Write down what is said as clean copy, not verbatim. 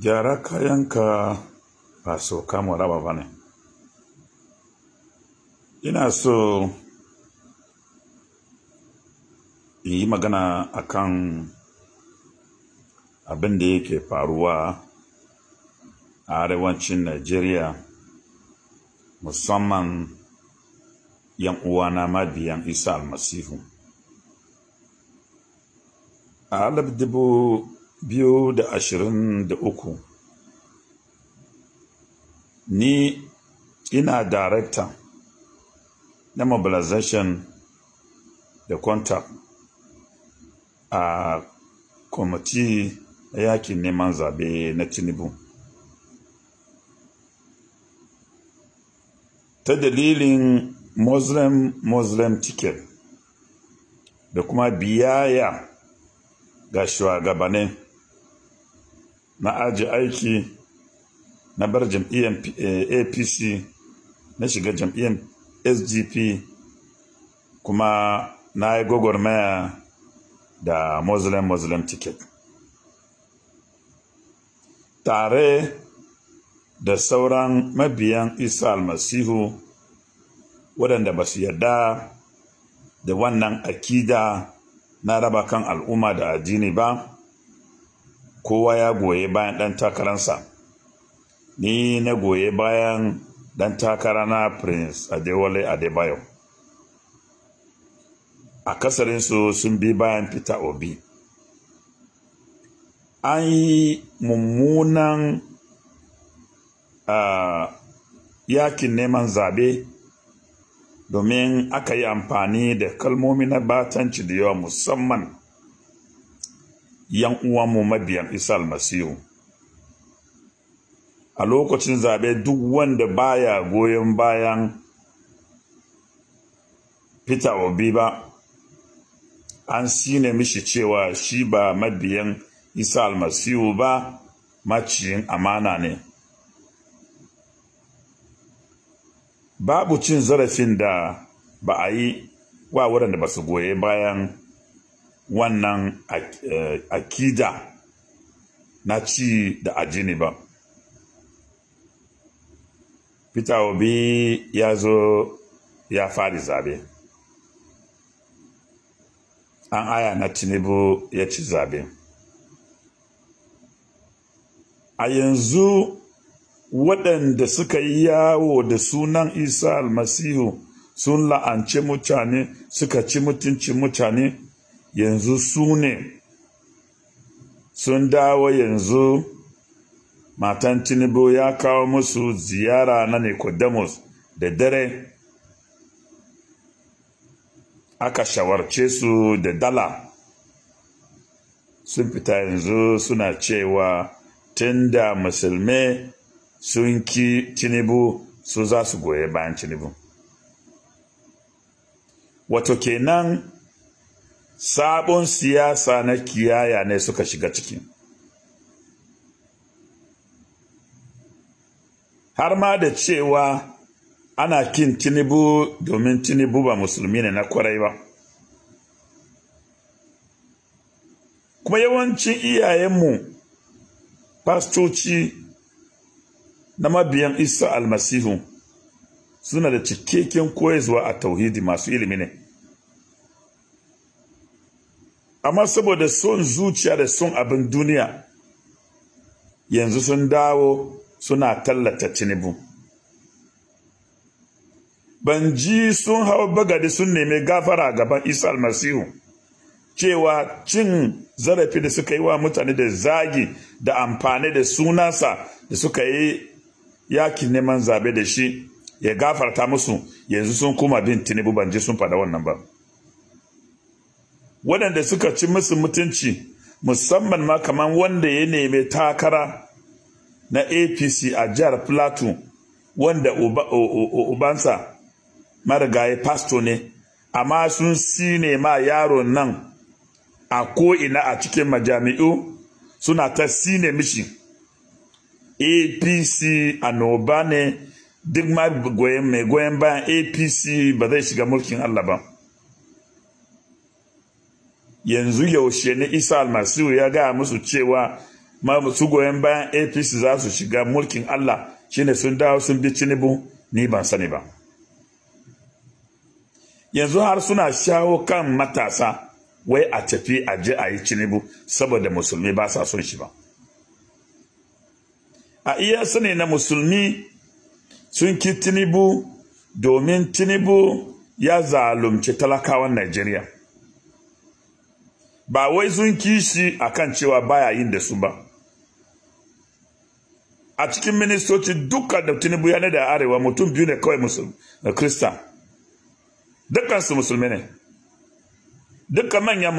Gyara kayanka ba sauka mu raba ba ne. Ina so in yi magana akan abin da yake faruwa a arewacin Najeriya, musamman 'yan uwana mabiyan Isa Almasihu. A 2023, ni ina director na mobilization da contact a kwamiti na yakin neman zabe na Tinubu. Ta dalilin Muslim ticket da kuma biyayya ga shugabanni, na aji aiki, na bar jam'iyyar APC, na shiga jam'iyyar SDP, kuma na yi gwagwarmaya da Muslim ticket tare da sauran mabiyan Isa Almasihu waɗanda ba su yarda da wannan akida na raba kan al'umma da addini ba. Kowa ya goye bayan ɗan takararsa. Ni na goye bayan ɗan takara na Prince Adewale Adebayo. A kasarinsu sun bi bayan Peter Obi. An yi mummunan yakin neman zabe domin aka yi amfani da kalmomi na batanci da yawa, musamman yan uwanmu mabiyan Isa Almasihu. A lokacin zabe, duk wanda baya goyon bayan Peter Obi ba, an sine mishi cewa shi ba mabiyan Isa Almasihu ba, maciyin amana ne. Babu cin zarafin da ba a yi wa waɗanda ba su goye bayan wannan akida na ci da ajini ba. Peter Obi ya zo ya fari zabe. An aya na Tinubu ya ci zabe. A yanzu waɗanda suka yi yawo da sunan Isa Almasihu sun la'ance mutane, suka ci mutuncin mutane, yanzu su ne sun dawo. Yanzu matan Tinubu ya kawo musu ziyara na Nicodemus da dare, aka shawarce su da dala, sun fita yanzu suna cewa tunda musulmai sun ki Tinubu, su za su goye bayan Tinubu. Wato kenan sabon siyasa na kiyaya ne suka shiga ciki. Har ma da cewa ana kin Tinubu domin Tinubu ba musulmi ne na kwarai ba. Kuma yawancin iyayenmu fastoci na mabiyan Isa Almasihu suna da cikakken koyarwa a tauhidi, masu ilimi ne. Amma saboda son zuciya da son abin duniya, yanzu sun dawo suna tallata Tinubu. Ban ji sun hau bagadi sun nemi gafara gaban Isa Almasihu cewa cin zarafi da suka yi wa mutane da zagi da amfani da sunansa da suka yi yakin neman zabe da shi, ya gafarta musu. Yanzu sun koma bin Tinubu, ban ji sun faɗa wannan ba. Waɗanda suka ci musu mutunci, musamman ma kaman wanda ya nemi takara na APC a jihar Plateau, wanda ubansa marigayi pasto ne, amma sun sine ma yaron nan a ko'ina a cikin majami'u suna ta sine mishi. APC annoba ne, duk mai goyon bayan APC ba zai shiga mulkin Allah ba. Yanzu yaushe ne Isa Almasihu ya gaya musu cewa Masu goyon bayan APC za su shiga mulkin Allah shine sun dawo sun bi Tinubu, ni ban sani ba. Yanzu har suna shawo kan matasa wai a tafi a je a yi Tinubu saboda musulmi ba sa son shi ba. A iya sani na, musulmi sun ki Tinubu domin Tinubu ya zalunci talakawan Najeriya. Ba wai sun ki shi akan cewa baya yin da su ba. A cikin ministoci duka da Tinubu ya da arewa, mutum biyu ne kawai musulmi da Krista, dukkansu musulmi ne, dukkan manya.